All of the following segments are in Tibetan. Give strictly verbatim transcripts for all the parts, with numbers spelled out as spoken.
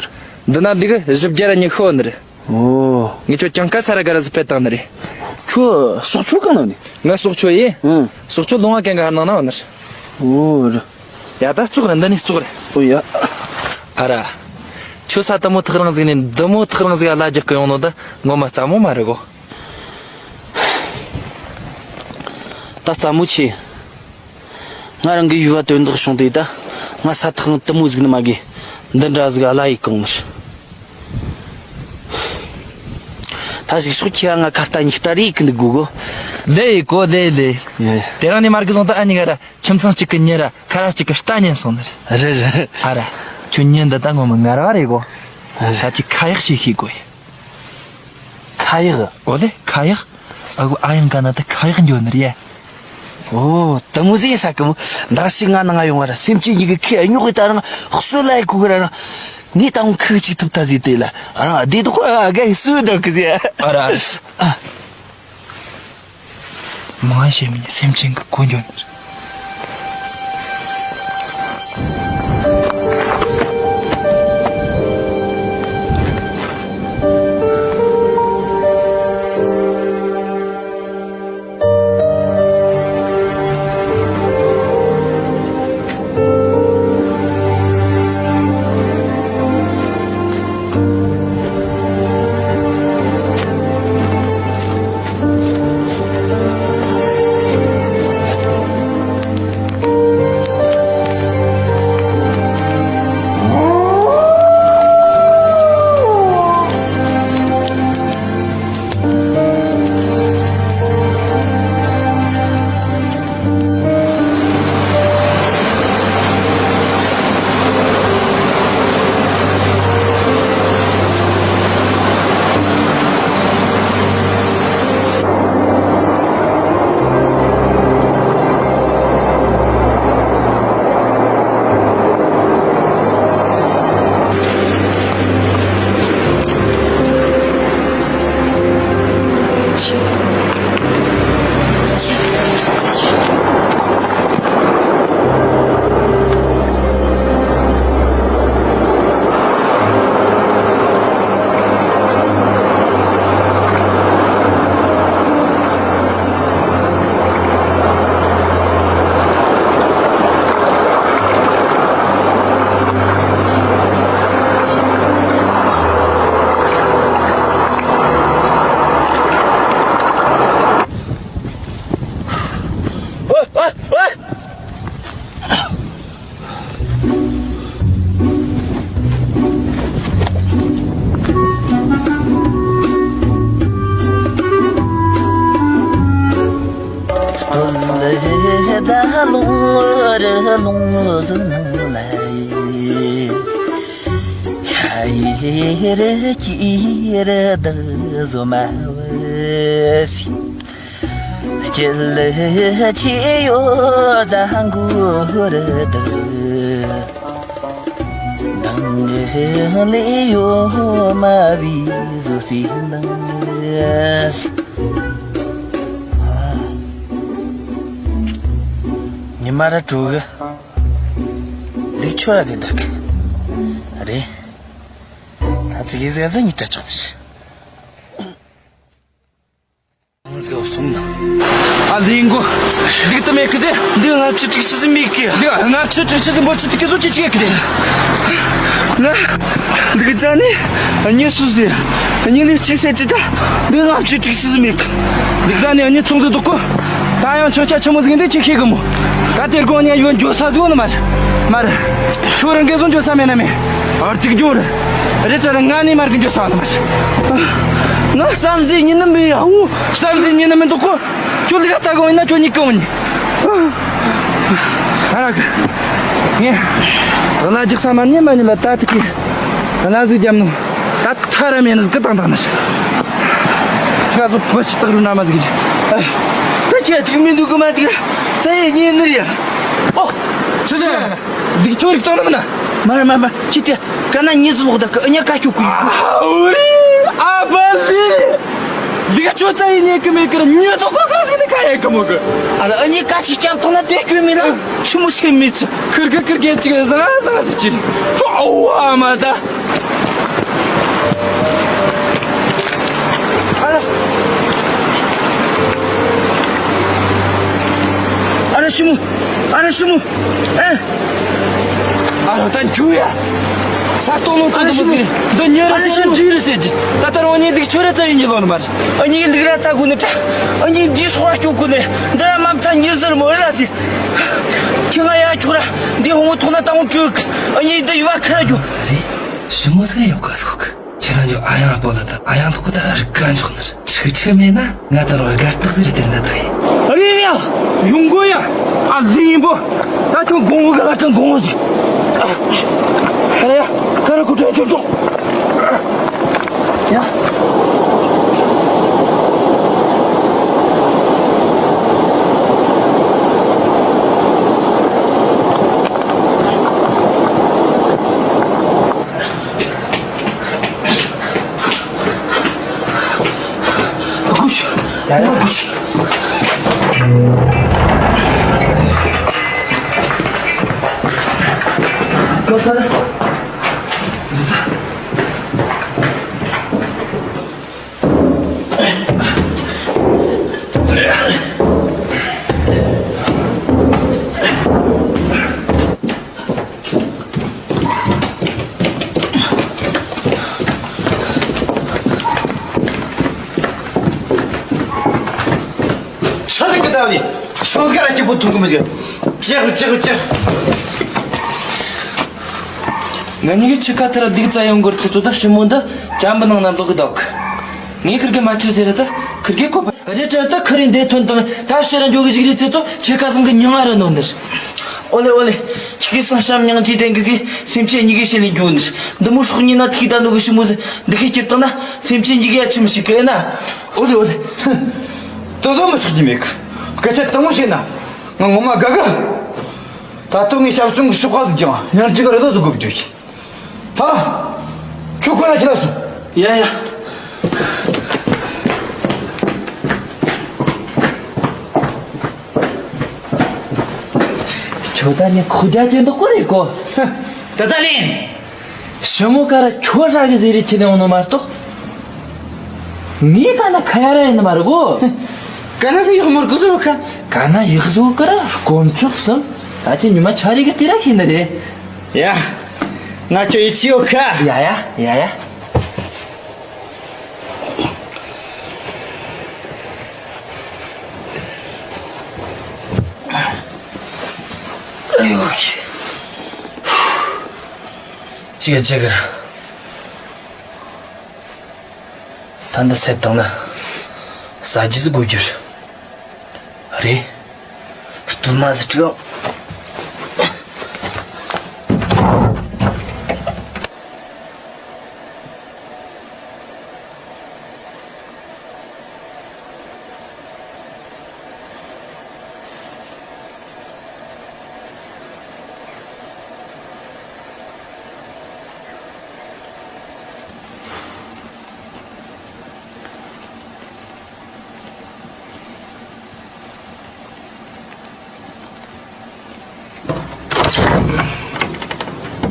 འདི་ན་ལུག་བཞི་བརྒྱ་ར་ཉི་ཤུ་ནི་རེད། ཨོ། ངས་ཁྱོད་གྱང་ཁ་ས་ར་ག་ར་ཟི་ཕེ་བཏང་ནི་རེད། ཁྱོད་སོག་ཆོ་གང་ན་ནི། ང་སོག་ཆོ་ཡིན། ཨང་། སོག་ཆོ་ལུང་བ་གན་ག་ཧར་ནང་ན་བ་ནི་རེད། ཨོ་རེད། ཡ་ད་བཙོག་རེད། འདི་ནི་བཙོག་རེད། ཨོ་ཡ། ཨ་ར། ཁྱོད་ས་དེ་མོ་ཐག་རིང་ཟིག་ནས་འདི་མོ་ཐག་རིང་ཟིག་ག་ལ་རྒྱག་གི་ཡོང་ནོ་ད་ངོ་མ་རྩ་མོ་མ་རེད་གོ། ད་རྩ་མོ་ཆེ། ང་རང་གི་ཡུལ་བ་དོན་དག་བྱུང་དེ་ད་ང་ས་ཐག་དུ་མོ་ཟིག་ནི་མ་གི་འདི་འདྲ་ཟིག་ཨ་ལ་ཡི་གང་མི་ཤེས། ད་ཞིག་ཤོག་ཁྱེད་ང་ཁ་ལྟ་ཉིག་ལྟ་རེ་ཡི་གི་འདུག་གོ་གོ། ལེ་ཡི་གོ་ལེ་ལེ། ཡ་ཡ། དེ་རང་ནས་མར་གི་སོང་ད་ཨ་ཉི་ག་ར་ཁྱིམ་ཚང་གཅིག་གི་ཉེ་ར་ཁ་ར་གཅིག་གི་རྟ་ཉན་སོང་ནི་རེད། རེད་རེད། ཨ་ར། ཁྱོད་ཉན་འདི་ད་ངོ་མ་ངར་བ་རེད་གོ། རེད། ས་ཆི་ཁ་ཡག་ཞིག་ཤེས་གོ་ཡི། ཁ་ཡག་ཨོ་ལེ་ཁ་ཡག་ཨ་གོ་ཨ་ཡང་ག་ན་ད་ཁ་ཡག་འགྱོ་ནི་རེད། ཨོ་ད་མོ་ཟིག་ས་གི་མོ་འདག་ཞིག་ང་ནང་ང་ཡོང་བ་ར་སེམས་ཅན་ཉིད་ཀྱི་ཁེ་རྙོག་གི་ད་རང་གསོད་ལ་ཡི་གུ་གི་ར་རང་ངས་ད་འོང་ཁུག་ཅིག་ཐུབ་ད་ཟིག་དེ་ལ་རང་བདེ་དོག་ཨ་ག་ཡི་སུ་དང་གི་ཟེ། ཨ་ར། ཨ། མང་ཤེས་མིན་སེམས་ཅན་གི་གོ་འགྱོ་ནི་རེད། སྐྱིད་ལ་ཆེ་ཡོད་ཛ་འགོ་ར་དུ། མདང་ལས་ཡོད་མ་བི་བཟོ་རྩིས་འདང་། ཉི་མ་ར་དྲོ་གི། ལུག་ཆོ་ར་དེ་འདག་གི་རེད། ད་ཙི་གེ་ཟེ་ཟོ་ཉི་དྲ་ཆོག་ཏུ་ཤི། ཨ་ལིང་གོ། ལུག་ཏུ་མེད་གི་ཟེ། འདི་ལྔ་བཅུ་དྲུག་ཅུ་ཟིན་མེད་གི། ལུག་ལྔ་བཅུ་དྲུག་ཅུ་ཟིན་འབོར་ཚུལ་དུ་གི་བཟོ་ཅི་ཅི་གི་རེད། ང་ལུག་རྩ་ནི་གཉིས་སུ་ཟེ། གཉིས་ལས་གཅིག་ཟེ་ཅི་ད། འདི་ལྔ་བཅུ་དྲུག་ཅུ་ཟིན་མེད་གི། ལུག་རྩ་ནི་གཉིས་ཚོང་ཟིན་འདུག་གོ། ད་ཡང་ཆང་ཆ་ཆི་མོ་ཟིན་འདི་ཅི་ཤེས་གི་མོ། ད་དེར་གོ་ཉ་ཡོད་འཇོ་ས་ཟིག་ནི་མར། མར། ཁྱོད་རང་གི་བཟོ་འཇོ་ས་མེད་ན་མེད། ཨར་ཏིག་འཇོ་རེད། རེད་ད་ར་ང་ནི་མར་གི་འཇོ་ས་ནི་མར། ང་བསམ་གཟས་ཉིན་ནི་མེད་ཡ། འུ་བསམ་གཟས་ཉིན་ནི་མི་འདུག་གོ། ཁྱོད་ལི་ག་ལྟ་གི་འོང་ན་ཁྱོད་གཉིད་གི་འོང་ནི། ཨ་ར་གི། ངས། ལ་རྒྱག་ས་མ་ཉན་མ་ཉན་ལ་ད་ཏི་གི། ལ་ཟིག་རྒྱབ་ནོ། ད་ཐ་ར་མེད་ནི་ཟིག་གི་བཏང་བཏང་ནི་ཤི། ཚིག་ག་ཚོ་བུ་ཤི་སྟག་རུ་ན་མ་ཟིག་རེད། ད་ཁྱེད་ཐིག་མི་འདུག་གི་མ་ཐིག་ར། ས་ཡི་ཉིན་ནི་རེད། ཨོ། ཆི་ཟེར། ལིག་ཆོ་རིག་བཏང་ནི་མིན་ན། མ་ར་མ་མ་ཁྱི་དེ་ག་ན་ཉིས་སུ་ལོག་ད་གི་ཨ་ཉ་ཀ་ཁྱོ་ཀུ་ཡི་ཀུ། ཨ་ཧུ་རི། ཨ་བ་ལི། ལིག་ཆོ་ཙ་ཡི་ཉེ་གི་མེད་གི་ར་ཉེ་ཐོག་ག་ག་ཟིག་ནི་ཁ་ཡེ་གི་མོ་གི། ཨ་ལ་ཨ་ཉི་ཀ་ཅིག་ཅམ་ཐང་ན་དེ་ཁྱོད་མི་ལ་ཆི་མོ་སེམས་མི་ཚི། ཁིར་གི་ཁིར་གི་ཅིག་ཟང་ཟང་ཟི་ཅི། ཅོ་ཨ་མ་ད། ཨ་ར་ཞི་མོ། ཨ་ར་ཞི་མོ། ཨེ། ཨ་རོ་ད་འཇུ་ཡ། ས་སྟོང་ལོང་ཁུ་འདུག་མི་ཟིན། འདི་ཉེ་ར་ཟེར་ཞིང་འདྲིས་རེད་ཟེར་གྱི། ད་ལྟ་རང་ཉིད་ལུག་ཆོས་ར་ཙམ་ཡིན་གྱི་ལོ་ནི་མ་རེད། ཨ་ཉིད་ལུག་ར་ཙམ་དགོས་ནི་ད། ཨ་ཉིད་འདིའི་སྲོག་སྐྱོབ་དགོས་ནི། འདི་ར་མ་མཐའ་ཉིད་ཟེར་མོ་རེད་ལ་ཟེར། ཁྱི་ང་ཡ་ཁྱོད་ར་འདི་ཧོང་ཐོག་ན་ཏང་བཅུག་ཨ་ཉིད་འདི་ཡུ་བ་ཁ་ར་རྒྱུ། རེད། ཞི་མོ་ཟིག་ཡོད་ག་ཟིག་ཁྱེད་རང་ཚོ་ཨ་ཡང་སྤོ་ལ་དང་ཨ་ཡང་ཐོག་གི་ད་རིག་ག་འཇོག་ནི་རེད། ཁྲིག་ཁྲིག་མེད་ན་ང་ད་རུང་དགའ་སྟག་ཟིག་རེད་དེ་འདྲ་ད་ཡིན། རེད་ཡ། ཡོང་གོ་ཡ། ཨ་ལི་ཡིན་པོ། ད་ཁྱོད་དགོང་མོ་གི་ལ་ཀ་དགོང་མོ་ཟིག་ཨ་ཡ། ཀ་ར་ཁུ་ཁྲ་ཁྱོད་ཅོག་ཡ། ཆ་ཟིག་གི་ལྟ་བ་ནི་ཤོང་ཁ་ར་སྐྱིད་པོ་ཐུག་གི་མི་འཇུག་ཅེག་ཅེག་ཅེག་ང་གཉིས་ཀྱི་ཆུ་ཁ་ཐར་ལུག་རྩ་ཡོང་གི་རེད་ཚེ་ཚོ་ད་ཞི་མོ་འདི་ཅམ་པ་ནང་ན་ལོག་གི་འདུག་ངས་ཁིར་གི་མ་ཁྱེར་ཟེར་ར་ད་ཁིར་གི་ཁོ་པ། རེད་དྲ་ད་ཁི་རིང་འདས་ཐོན་དང་ད་ཕྱིར་ར་འཇོག་གི་ཞིག་རེད་ཚེ་ཚོ་ཁྱེད་ཁ་སང་གི་མྱིང་ང་ར་ནོར་ནི། ཨོ་ལེ་ཨོ་ལེ། ཁྱེད་ཀྱི་སང་ཤམ་མྱང་ཅི་དེང་གི་ཟི་སེམས་ཅན་གཉིས་ཀའི་ཞལ་ལས་འགྱོ་ནི། འདི་མོ་སྲོག་ཉིད་ན་ཐིག་ད་ནུ་གི་ཞི་མོ་ཟི་འདི་ཁའི་ཁྱེར་དང་ན་སེམས་ཅན་གཉིས་ཀའི་ཨ་ཆི་མི་ཤིག་གི་ཨེ་ན། ཨོ་ལེ་ཨོ་ལེ། ཧུ། དོ་དོ་མི་ཆོག་གི་མེད་གི། སྐད་ཆ་དྲང་མོ་བཤད་ན་ང་ངོ་མ་དགའ་གི། ད་ཐོག་ངའི་ཞབས་ཟུང་གི་ཤོག་ཁ་ཟིག་ཀྱང་ཉར་རྒྱུ་གི་རེ་ལོ་ཟིག་དགོས་བཅུག་གི། ཐ། ཁྱོད་ཁོ་ན་ཁྱེད་ལ་སོང་། ཡ་ཡ། ཁྱོད་ད་ནི་ཁོ་རྒྱ་ཅན་འདུག་གོ་རེད་གོ། ཧ། ད་ད་ལན། ཞི་མོ་ཀ་ར་ཁྱོད་ར་གི་ཟེ་རེ་ཁྱེར་ནས་འོང་ནོ་མ་གཏོགས། ངས་ཀ་ན་ཁ་ཡ་ར་ཡིན་ནི་མ་རེད་གོ། ཀ་ན་ཟེ་ཡག་མོར་གོ་ཟོ་ཁ། ཀ་ན་ཡག་ཟོ་ཀ་ར་དཀོན་མཆོག་གསུམ། ད་ཁྱེད་ཉི་མ་ཆ་རེ་གི་དེ་ར་ཤེས་ནི་རེད། ཡ། ང་ཁྱོད་ཡིད་ཆེས་ཡོད་ཁ། ཡ་ཡ་ཡ་ཡ། ཨ་ཡོ། ཅི་ག་ཅི་ག་ར། ད་འདི་སེ་བཏང་ན་ཟ་རྒྱུ་ཟིག་དགོས་རྒྱུ་རེད། སྟོད་མ་ཟིག་སྤྲུག་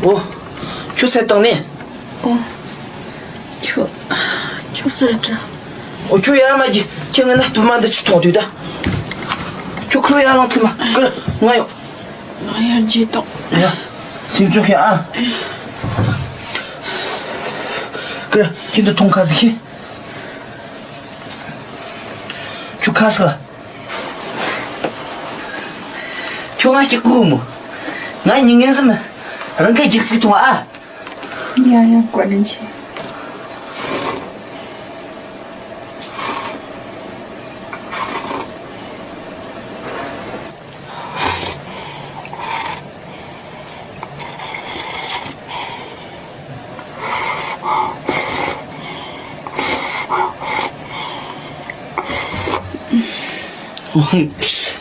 ཨོ། ཁྱོད་སེ་བཏང་ནས། ཨོ། ཁྱོད། ཁྱོད་སུ་རེད་དྲ། ཨོ་ཁྱོད་ཡར་མ་གྱིས་ཁྱོད་ངན་ན་སྟོད་མ་འདི་ཆུ་ཐོག་དུས་ད། ཁྱོད་ཁོ་ཡར་ལངས་ཐུབ་མ་ཀིར་ང་ཡོང་། ང་ཡར་རྗེས་ཐོག་ཡ། སེམས་ཆུང་ཁྱེད་ཨ། ཀིར་ཁྱེད་འདི་ཐོང་ཁ་ཟིག་ཁྱེད། ཁྱོད་ཁ་ཧྲག་ཁྱོད་ང་སྐྱག་གོ་མོ། ང་ཉིན་ངན་ཟིམ། རང་གི་རྒྱུག་ཚིག་ཐོང་ཨ། ཡ་ཡ་བཀའ་དྲིན་ཆེ།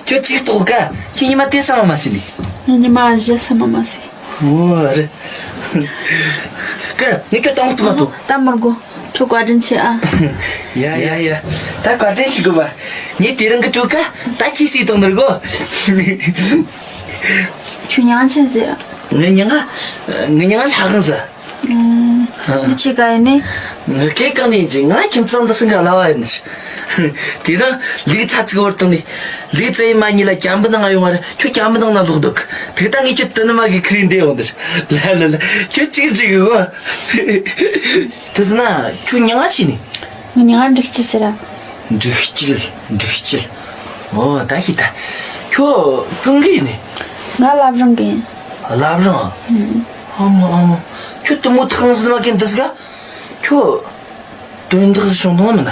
ཁྱོད་ཅིག་ལྟོགས་ག་ཁྱོད་ཉི་མ་དེ་ས་མ་མ་ཟིན་ནི། ཉི་མ་བཞི་ས་མ་མ་ཟིན། ཨོ་རེད། ཀར་ངས་ཁྱོད་གཏོང་ཐུབ་མ་ཐུབ། ད་མི་དགོ་ཁྱོད་བཀའ་དྲིན་ཆེ་ཨ། ཡ་ཡ་ཡ། ད་བཀའ་དྲིན་ཞུ་དགོས་པ། ངས་དེ་རིང་གི་སྤྲོ་ཀ་ད་ཁྱིས་སྲིད་གཏོང་ནི་དགོ། ཁྱོད་མྱིང་ང་ཆི་ཟེར། ངའི་མྱིང་ང་། ངའི་མྱིང་ང་ལྷ་ཁང་ཟེར། ཨུམ། འདི་ཆི་ག་ཡིན་ནི། ངའི་སྐད་གང་ནས་ཡིན་གྱི། ང་ཁྱིམ་ཚང་འདི་སེང་གི་གླ་བ་ཡིན། དེ་རིང་ལུག་ཚ་ཚིག་བར་བཏང་ནས། ལུག་བཙལ་ཡི་མ་ཉིད་ལ་གྱམ་པུ་ནང་ང་ཡོང་བ་རེད། ཁྱོད་གྱམ་པུ་ནང་ན་ལོག་འདུག་དེ་ལྟ་ངས་ཁྱོད་དུ་ནུ་མ་གི་ཁུར་འདེད་འོང་དེར། ལ་ལ་ལ། ཁྱོད་ཅིག་ཅིག་གི་གོ། དེ་ཟེར་ན་ཁྱོད་མྱིང་ང་ཅི་ནི། ངའི་མྱིང་ང་འབྲུག་སྐྱིད་ཟེར་ར། འབྲུག་སྐྱིད། འབྲུག་སྐྱིད། ཨོ་ད་ཤི་ད། ཁྱོད་གང་གི་ཡིན་ནི། ང་བླ་བྲང་གི་ཡིན། བླ་བྲང་། ཨ་མ་ཨ་མ། ཁྱོད་དུ་མོ་ཐང་ཟེར་མ་གི་འདི་ཟིག་ག་ཁྱོད་དོན་དག་ཟིག་བྱུང་དང་མིན་ན།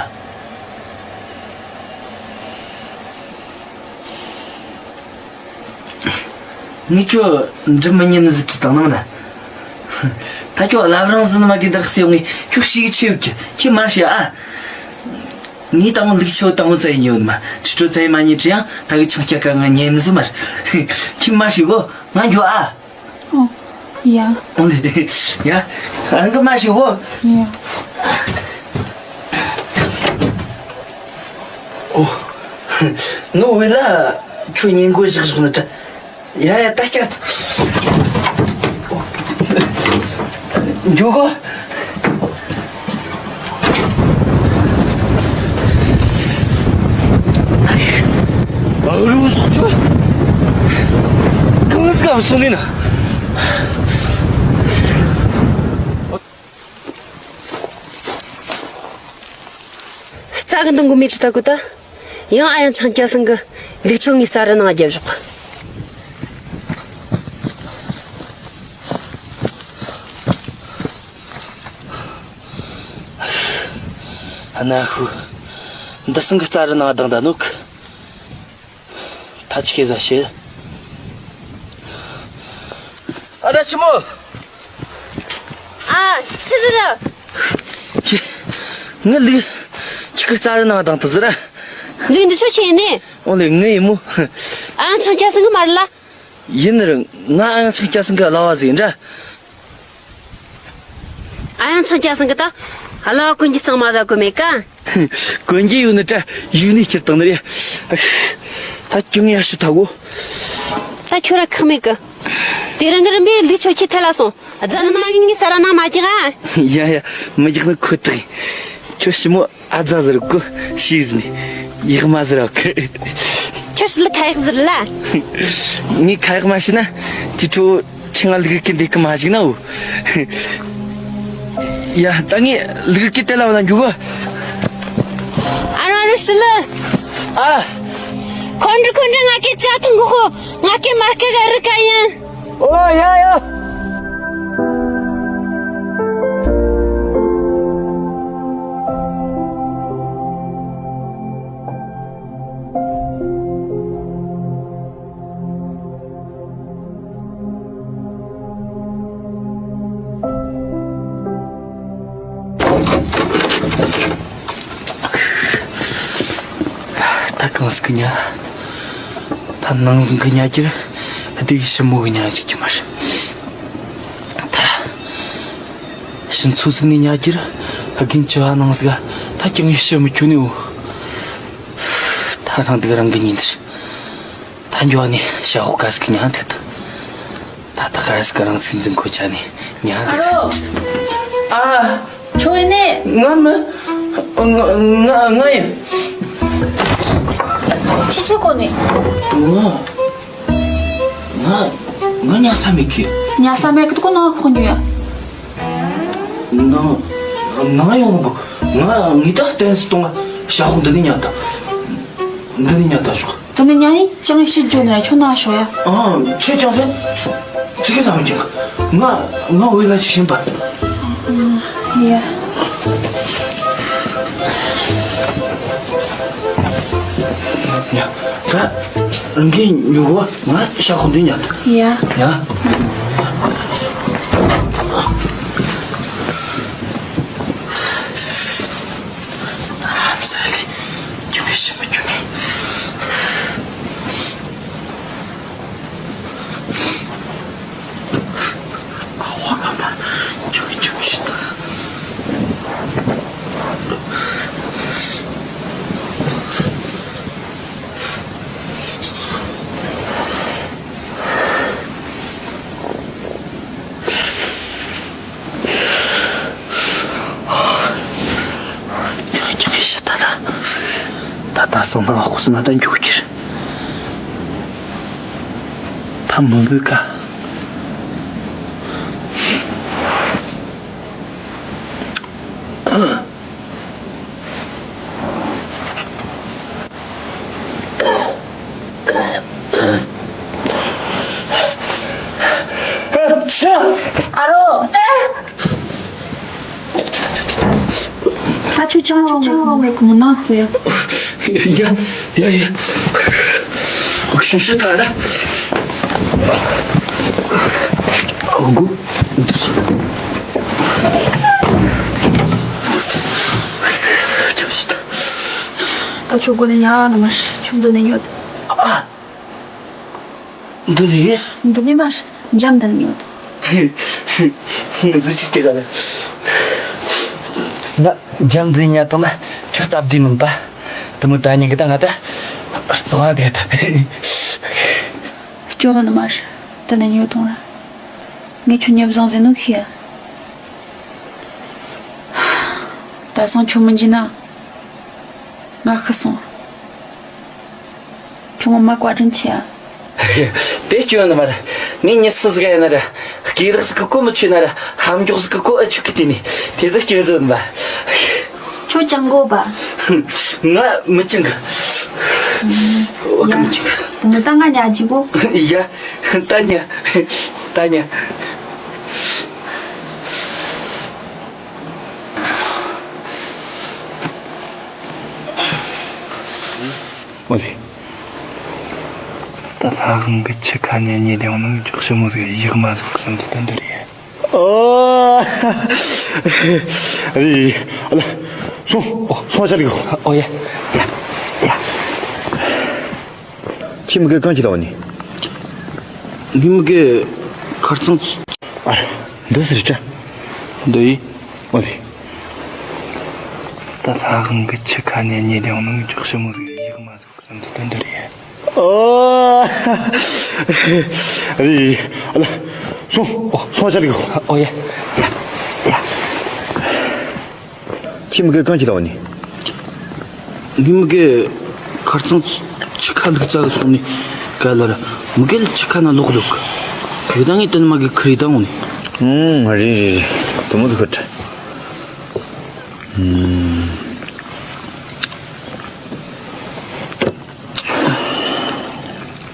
ངས་ཁྱོད་འདྲི་མི་ཉན་ནི་ཟིག་དྲིས་དང་ནི་མིན་ན། ད་ཁྱོད་བླ་བྲང་ཟིག་ནི་མ་གི་འདིར་སེ་ཡོང་ངས་ཁྱོད་ཤི་གི་ཆེ་ཡོད་ཀྱི་ཁྱོད་མ་ཤི་ཨ། ངས་དང་པོ་ལུག་ཆེ་བོ་དང་པོ་བཙལ་ཡི་ཉོ་ནི་མ། ཁྲི་ཁྲོ་བཙལ་ཡི་མ་ཉོས་ཀྱི་ཡང་ད་གི་ཆང་སྐྱ་ཀ་ང་ཉན་ནི་ཟིག་མ་རེད། ཁྱོད་མ་ཤི་གོ། ང་འགྱོ་ཨ། ཨོ། ཡ། ཨོ་ལེ། ཡ། ཨང་ཀི་མ་ཤི་གོ། ཡ། ཨོ། ནོ་བེ་ལ་ཁྱོད་ཉིན་གོ་བཞག་བཞག་ནི་ད། ཡ་ཡ་ད་སྐྱར། འགྱོ་གོ། ཨ་རུ་སོགས་ཆོ། གང་ཟིག་ག་སོང་ནི་ན། རྩྭ་གི་འདུང་གི་མི་ཁྲི་ད་གུ་ད། ཡང་ཨ་ཡང་ཆང་སྐྱ་སང་གི་ལུག་ཆོ་ངའི་རྩྭ་རི་ནང་རྒྱབ་བཞག་ཨ་ན་ཧུ། འདི་སང་གི་རྩྭ་རི་ནང་ལྡང་ད་ནོ་གི། ད་ཅི་ཁེ་ཟ་བྱེད། ཨ་ར་ཆི་མོ། ཨ། ཆི་ཟིག་རེད། ངའི་ལུག་ཁྱི་གི་རྩྭ་རི་ནང་ལྡང་དུ་ཟེར། ལུག་འདི་ཆོ་ཁྱི་ཡིན་ནི། འོ་ལེ་ངའི་ཡིན་མོ། ཨ་ཡང་ཆང་སྐྱ་སང་གི་མ་རེད་ལ། ཡིན་ནི་རེད། ང་ཨ་ཡང་ཆང་སྐྱ་སང་གི་གླ་བ་ཟིག་ཡིན་འདྲ། ཨ་ཡང་ཆང་སྐྱ་སང་གི་ད། གླ་བ་གོན་རྒྱུ་གཙང་མ་ཟ་གོ་མེད་ཀ། གོན་རྒྱུ་ཡོད་ནི་ད་ཡུལ་ནས་སྐྱུར་བཏང་ནི་རེད། ད་ཅུང་ཡ་ཤུ་ཐ་གོ། ད་ཁྱོད་ར་ཁག་མེད་གི། དེ་རིང་གི་རིམ་པས་ལུག་ཆོ་ཁྱི་ཐལ་ལ་སོང་། རྫ་ནུ་མ་ངའི་ས་ར་ནང་མ་རྒྱག་ཨ། ཡ་ཡ། མི་རྒྱག་ནི་ཁོ་ཐག་ཡིན། ཁྱོད་ཞི་མོ་ཨ་ཛ་ཟེར་གོ་ཤི་ཟིན་ནི་ཡག་མ་ཟེར་བ་གི། ཁྱོད་ཞི་ལི་ཁ་ཡག་ཟེར་ལ། ངས་ཁ་ཡག་མ་ཤི་ན་དེ་ཁྲོ། ཁྱེད་ང་ལུག་གི་འདེད་གི་མ་བཅུག་ན་འུ། ཡ་ད་ངས་ལུག་གི་དེ་ལ་བ་ན་འཇུག་གོ། ཨ་རོ་ཨ་རོ་ཤི་ལི། ཨ། ཁོང་ཁྲོ་ཁོང་ཁྲོ། ང་སྐད་ཅག་ཐུང་གོ་ཧོ། ང་སྐད་མར་སྐད་ག་རི་ཀ་ཡིན། ཨོ་ཡ་ཡ། ད་གང་ཟིག་གི་ཉ། ད་ནང་གི་ཉ་རྒྱུར་བདེ་ཞིམ་མོ་གི་ཉ་ཞིག་གི་མ་རེད། ད་ཕྱི་ཚོ་ཟིག་ནས་ཉ་རྒྱུར་དགུན་ཆུ་བ་ནང་ཟིག་ད་ཀྱང་ཡེ་ཞིམ་མི་ཁྱོད་ནས་འུ། ད་རང་སྡུག་རང་གི་ཉིན་དེར། ད་འགྱོ་ནི་ཤ་འོག་ག་ཟིག་ཉ་འཐུག་ད། ད་ད་ག་ར་ཟིག་རང་ཚིག་འཛིན་ཁོ་ཆ་ནི་ཉ་འཐུག་ཆ། ཨ་རོ། ཨ། ཁྱོད་ཡིན་ནི། ང་མིན། ང་ང་ང་ཡིན། ཅི་བྱེད་གོ་ནི། ང་ང་ང་ཉ་ས་མེད་གི། ཉ་ས་མེད་གི་ཁོ་ནང་ཁོག་འགྱོ་ཡ། ནང་ནང་ཡོང་གོ། ང་ངི་ད་ཏན་སི་གཏོང་ང་ཤ་ཁོག་འདི་ནི་ཉ་ད། འདི་ནི་ཉ་ད་ཤོག་ད་ནི་ཉ་ནི་ཅང་ཤི་འཇོ་ནི་ར་ཁྱོད་ན་ཤོ་ཡ། ཨ། ཁྱོད་ཅང་ཟེ། ཚིག་གི་ཟ་མི་ཅང་། ང་ང་འོད་ལ་ཅིག་ཤིན་པ། ཡ། ཡ། ད་རང་གི་ཉུག་བ་ང་ཤ་ཁོ་འདི་ཉ་ད། ཡ། ཡ། ང་ཚང་ནང་ཧོ་སུ་ན་ད་མགྱོགས་ཁྱེར། ད་མི་འབོད་ཀ། ཨ་རོ། ཨ་ཆུ་ཆང་རོ་མེ་གོང་ན་ཁོ་ཡ། ཡ་ཡ་ཡ། ཤུ་ཤུ་ད་ར། ཨོ་གུ། ད་ཆུ་གོ་ནས་ཡ་ན་མ་ཤི་ཆུ་འདི་ནས་ཡོད། འདི་ནས། འདི་ནས་མ་ཤི་འཇམ་འདི་ནས་ཡོད། འདི་ཟི་ཅིག་ཅིག་ག་ལ། ང་འཇམ་འདི་ཉལ་དང་ན་ཁྱོད་སྟབས་བདེ་མིན་པ། དེ་མོ་ད་ཉིན་གི་ད་ང་ད་རྩ་བ་དེ་ད། སྐྱོ་བ་ནི་མ་ཤི་འདི་ནས་ཉོ་དང་ར། ངས་ཁྱོད་ཉོབ་བཟང་ཟེར་ནོ་ཤི་ཡ། ད་སང་ཁྱོད་མི་འཇིགས་ན། ང་ཤི་སོང་། ཁྱོད་ངོ་མ་བཀའ་དྲིན་ཆེ་ཨ། དེ་སྐྱོན་ནི་མ་རེད། ངས་མྱི་སུ་ཟིག་ཡིན་ན་ར། སྐེ་རགས་ཟིག་གི་གོ་མི་ཆོད་ན་ར། ཧམ་འཇོག་ཟིག་གི་གོ་ཨེ་ཆོད་གི་དེ་ནི། དེ་ཟིག་སྐྱོན་ཟིག་ཡིན་པ། ཁྱོད་ཅང་གོ་པ། ང་མི་ཅང་གི། འོ་གི་མི་ཅང་གི། ད་ང་ཉལ་གི་གོ། ཡ། ད་ཉལ། ད་ཉལ། འོ་ལེ། ད་ལྷ་ཁང་གི་ཆུ་ཁ་ནས་ཉེ་ལེ་ཡོང་ནང་འཇོག་ཞི་མོ་ཟིག་ཡག་མ་ཟིག་བསམ་དུ་དོན་དུ་རེད། ཨོ། རེད་རེད། ཨ་ལ། སོང་། ཨོ་སོང་། ཨ་ཅག་ལགས། ཨོ་ཡ། ཡ། ཡ། ཁྱིམ་གི་གང་ཅི་ལ་འོ་ནི། ངའི་མི་གི་ཁར་ཚང་། ཨ། འདི་ཟེར་ཅག་འདི་ཡིན། འོ་ལེ། ད་ལྷ་ཁང་གི་ཆུ་ཁ་ནས་ཉེ་ལེ་ཡོང་ནང་འཇོག་ཞི་མོ་ཟིག་ཡག་མ་ཟིག་བསམ་དུ་དོན་དུ་རེད། ཨོ། རེད་རེད། ཨ་ལ། སོང་། ཨོ་སོང་། ཨ་ཅག་ལགས། ཨོ་ཡ། ཡ། ཡ། ཁྱིམ་གི་གང་ཅི་ལ་འོ་ནི། ངའི་མི་གི་ཁར་ཚང་ཆུ་ཁ་ལུག་རྩ་གི་སོང་ནི་ག་ལ་ར། མི་གི་ལ་ཆུ་ཁ་ན་ལོག་ལོག་གི། ད་ངས་དོན་མ་གི་ཁི་རི་ད་འོ་ནི། ཨུམ། རེད་རེད་རེད། དུ་མོ་དུ་ཁུ་ཁྲ། ཨུམ།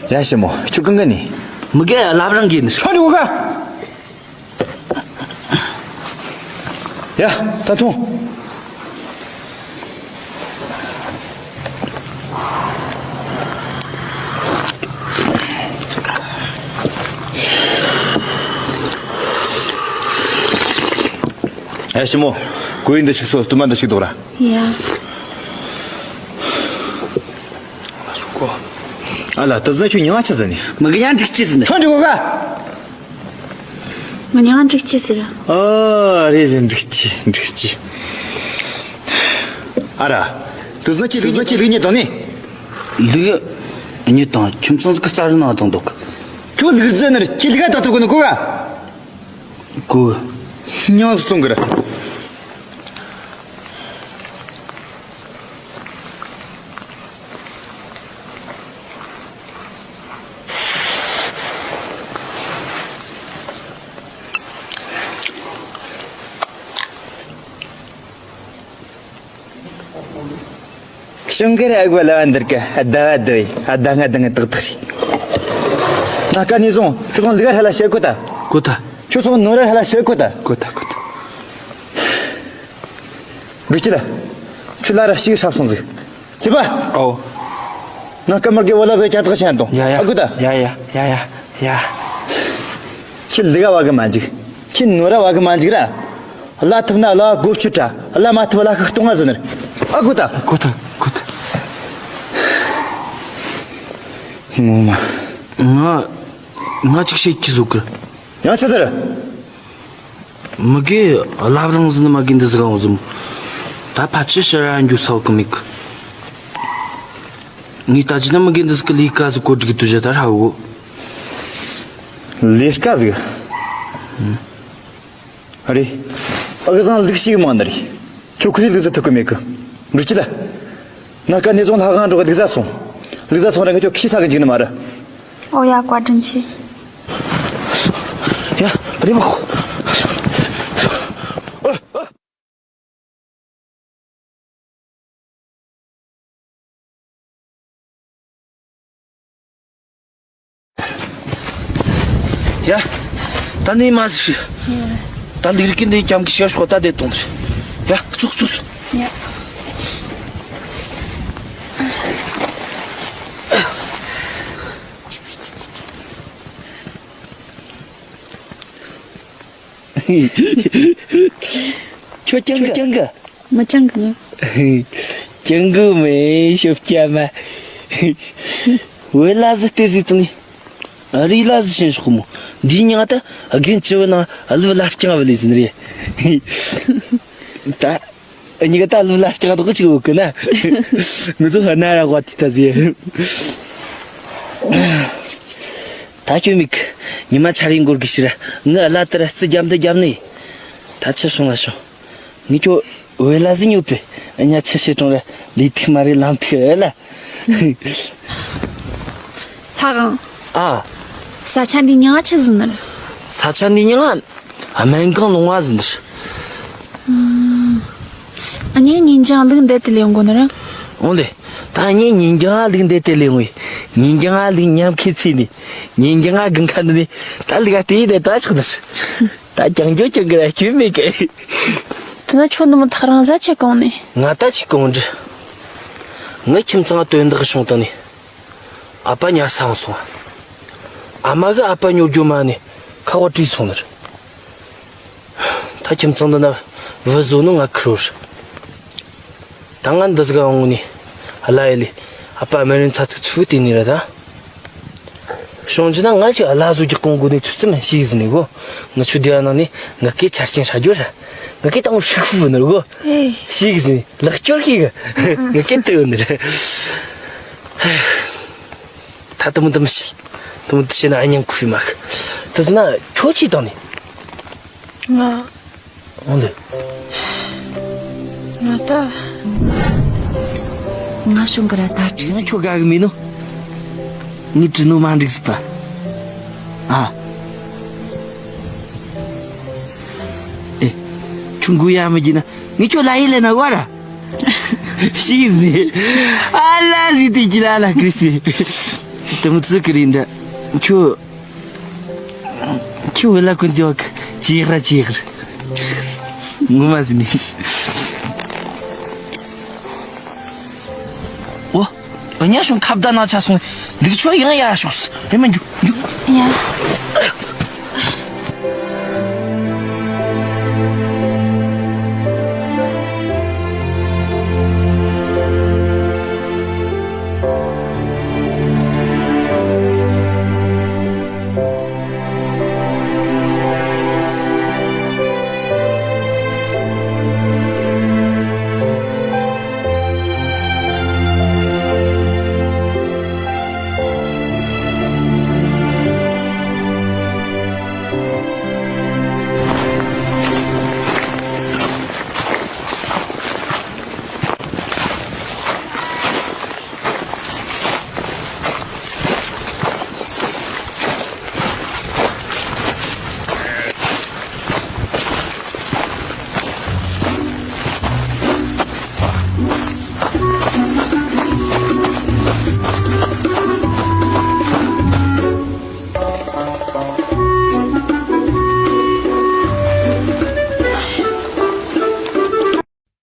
ཡ་ཞི་མོ་ཁྱོད་གང་ག་ནི། མི་གི་ལབ་རང་གི་ནི། ཁྲོ་འགྲོ་ག་ཡ། ད་ཐོང་། ཡ་ཞི་མོ། གོས་འདི་ཆིག་སོ་སྟུ་མ་འདི་ཆིག་འདུག་ར། ཡ། ཨ་ལ་ད་ཟ་ཁྱོད་ཉང་ཆ་ཟ་ནི། མི་གི་ཡང་འགྲིག་ཅི་ཟིན། ཁྲོ་འགྲོ་ག་ང་ཉང་འགྲིག་ཅི་ཟེར། ཨ་རེ་རེ། འགྲིག་ཅི་འགྲིག་ཅི། ཨ་ར། དུ་ཟ་ཁྱི་དུ་ཟ་ཁྱི་ལུག་ཉེ་དང་ནི། ལུག་ཉེ་དང་ཁྱིམ་ཚང་ཟིག་གི་རྩ་རི་ནང་དང་འདུག་ཁྱོད་ལུག་རྫི་ནར་ཁྱི་ལུག་ད་ཐུག་གི་ནི་གོ་ག་གོ། ཉང་སོང་གི་ར། ཞིང་ཁར་ཨ་གོ་ལ་བ་འདིར་ག་ཨ་ད་བ་ད་བའི་ཨ་ད་ང་ད་ང་ཏག་ཏག་རེད། ང་ཀ་ནས་བཟུང་ཁྱོད་ཚོ་ལུག་ཧ་ལ་བཤད་གོ་ད། གོ་ད། ཁྱོད་ཚོ་ནོར་ཧ་ལ་བཤད་གོ་ད། གོ་ད་གོ་ད། འགྲུལ་སྐྱིད་ལ། ཁྱོད་ལ་ར་ཞིག་ཧྲབ་སོང་ཟིག་ཚེ་པ། ཨོ། ང་སྐར་མར་གི་བོ་ལ་ཟེ་ཀྱ་ཏག་ཤན་དང་། ཡ་ཡ། ཨ་གུ་ད། ཡ་ཡ་ཡ་ཡ་ཡ། ཁྱི་ལི་ག་བ་གི་མ་འཇིག་ཁྱི་ནོ་ར་བ་གི་མ་འཇིག་ར། བླ་ཐུབ་ན་བླ་གོ་ཆུ་ཏྲ། བླ་མ་ཐུབ་བླ་ཁ་སྟོང་ང་ཟིན་ནར། ཨ་གུ་ད། གུ་ད་གུ་ད། ངོ་མ། ང་ང་ཅིག་བཤད་ཀྱི་བཟོ་གི་ཡང་ཆི་ཟེར། མི་གེ་བླ་བྲང་ཟིན་མ་གི་འདི་ཟིག་འོང་ཟིན། ད་ཕ་ཆི་ཤི་ར་འགྱོ་ས་གི་མིག་ངས་ལྟ་ཅི་ན་མི་གེ་འདི་ཟིག་ལས་ཀ་ཟིག་གོ་སྒྲིག་དུ་བྱ་ད་ཧ་གོ་ལས་ཀ་ཟིག་ཨ་རེ། ཨ་གི་ཟང་ལུག་ཤིག་མང་ནི་རེད། ཁྱོད་ཁུ་རི་ལུག་ཟིག་ཐུག་གི་མེད་གི་འགྲུལ་ཅི་ལ། ང་ཀ་ནེ་ཙོང་ལྷ་ཁང་འགྲོ་གི་ལིག་ཟ་སོང་། ལིག་ཟ་སོང་ར་ངི་ཆོ་ཁྱི་ས་གི་འཇིག་ནི་མ་རེད། ཨོ་ཡ། བཀའ་དྲིན་ཆེ། ཡ། རེ་མ་ཁོ། ཡ། ད་ནི་མ་ཟིག་ཤི། ད་ལིག་རིག་གི་འདི་ཀྱམ་གི་ཤ་ཤོག་ད་དེ་གཏོང་ཟིག། ཡ། ཙུག་ཙུག་ཙུག། ཡ། ཁྱོད་ཀྱང་གི། མི་ཅང་གི། ཅང་གི་མེད་ཤོབ་ཀྱ་མ། ཝེ་ལ་ཟི་སྟེར་ཟི་དུ་ནི། རི་ལ་ཟི་ཤན་ཤོག་མོ། འདི་ཉང་ད་རྒན་ཅི་བ་ན་ལུ་ལ་རྐྱང་བ་ལི་ཟིན་རེ། ད་ཉི་ག་ད་ལུ་ལ་རྐྱང་དོག་ཅིག་འོ་གི་ན། ངི་ཚོ་ཧ་ན་ར་གོ་ཏི་ད་ཟི། ད་ཁྱོད་མིག་ཉི་མ་ཆ་རིང་འགོར་གི་ཤི་ར། ངི་ཨ་ལ་ཏི་ར་རྩི་རྒྱབ་འདི་རྒྱབ་ནི། ད་ཆི་སོང་ལ་སོང་། ངི་ཁྱོད་ཝེ་ལ་ཟི་ཉོ་པེ། ཨ་ཉ་ཆི་ཤེ་གྲོང་ར་ལི་ཐིག་མ་རེ་ལམ་ཐིག་ཨེ་ལ། ལྷ་གང་། ཨ། ས་ཆ་འདི་ཉང་ཆི་ཟིན་ནི་ར། ས་ཆ་འདི་ཉང་སྨན་གང་ལུང་བ་ཟིན་ནི་ར། ཨ་ཉི་ཉིན་ཅང་ལུག་འདེད་དེ་ལེན་གོ་ནི་ར། འོང་ལེ། ད་ཉི་ཉིན་ཅང་ལུག་འདེད་དེ་ལེན་གོ་ཡི། ཉིན་ཅང་ལུག་ཉམས་ཁི་ཚི་ནི། ཉིན་ཅང་གི་མཁན་ནི། ད་ལུག་དེ་ཡི་དེ་ད་ཆག་ནི་ར། ད་ཅང་ཇོ་ཅང་གི་ར་ཁྱོད་མེད་གི། དེ་ན་ཁྱོད་འདི་མོ་ཐག་རིང་ཟ་ཆི་གོང་ནི། ང་ད་ཆི་གོང་འདྲི། ངའི་ཁྱིམ་ཚང་དོན་དག་བྱུང་དང་ནི། ཨ་ཕ་ཉ་སང་སོང་། ཨ་མ་གི་ཨ་ཕ་ཉོ་རྒྱུ་མ་ནི་ཁ་བ་བྲིས་སོང་ནི་རེད། ད་ཁྱིམ་ཚང་འདི་ན་བུ་བཟོ་ནི་ང་ཁུར་རོ་རེད། ད་ང་འདི་ཟིག་འོང་ནི་ཨ་ལ་ཡེ་ལི་ཨ་ཕ་མེ་རིན་ཚ་ཚིག་ཚུ་དེ་ནི་རེད་ད། བྱུང་རྒྱུ་ན་ང་ཞིག་ཨ་ལ་བཟོ་རྒྱུ་གོང་དགོས་ནི་ཚུ་ཚུ་མ་ཤིག་ཟིན་ནི་གོ། ང་ཆུ་དེ་བ་ནང་ནི་ང་སྐད་ཆ་རྐྱང་ཧྲ་རྒྱུ་ར། ང་སྐད་དང་ཧྲིག་ཧྥུ་ནི་ར་གོ། ཨེ། ཤིག་ཟིན་ལག་སྐྱོར་ཤིག་གི། ང་སྐད་དུ་ཡོད་ནི་ར། ད་དུ་མོ་དུ་མི་ཤི། དུ་མོ་དུ་ཤི་ན་ཨ་ཉམ་ཁུ་མ་ཁུ། དུ་ཟིན་ན་ཁྱོད་ཅི་དང་ནི། ང་། འོང་དུ། ང་ད། ང་ཤོང་གི་ར་ད་ཁྲིག་ང་ཁྱོད་དགའ་གི་མིན་ནོ། ངའི་དྲི་ནོ་མ་འགྲིག་ཟིག་པ། ཨ། ཨེ། ཁྱོད་མགོ་ཡ་མི་རྒྱུ་ན་ངས་ཁྱོད་ལ་ཡི་ལས་ན་བ་ར། ཤིག་ཟིན། ཨ་ལ་ཟི་དེ་ཅི་ལ་ལ་ཀི་སི། དུ་མོ་ཙི་ཀི་རིན་འདྲ། ཁྱོད། ཁྱོད་ལ་ཀུན་ཏེ་བ་ཀི་ཅི་ཡག་ར་ཅི་ཡག་ར། ངོ་མ་ཟིན་ནི། འོ། འུ་ཉ་ཤོང་ཁ་བརྡ་ན་ཆ་སོང་། ལིག་ཆོ་ཡང་ཡར་ཤོག་སི་རེ་མ་འཇུ་འཇུ། ཡ།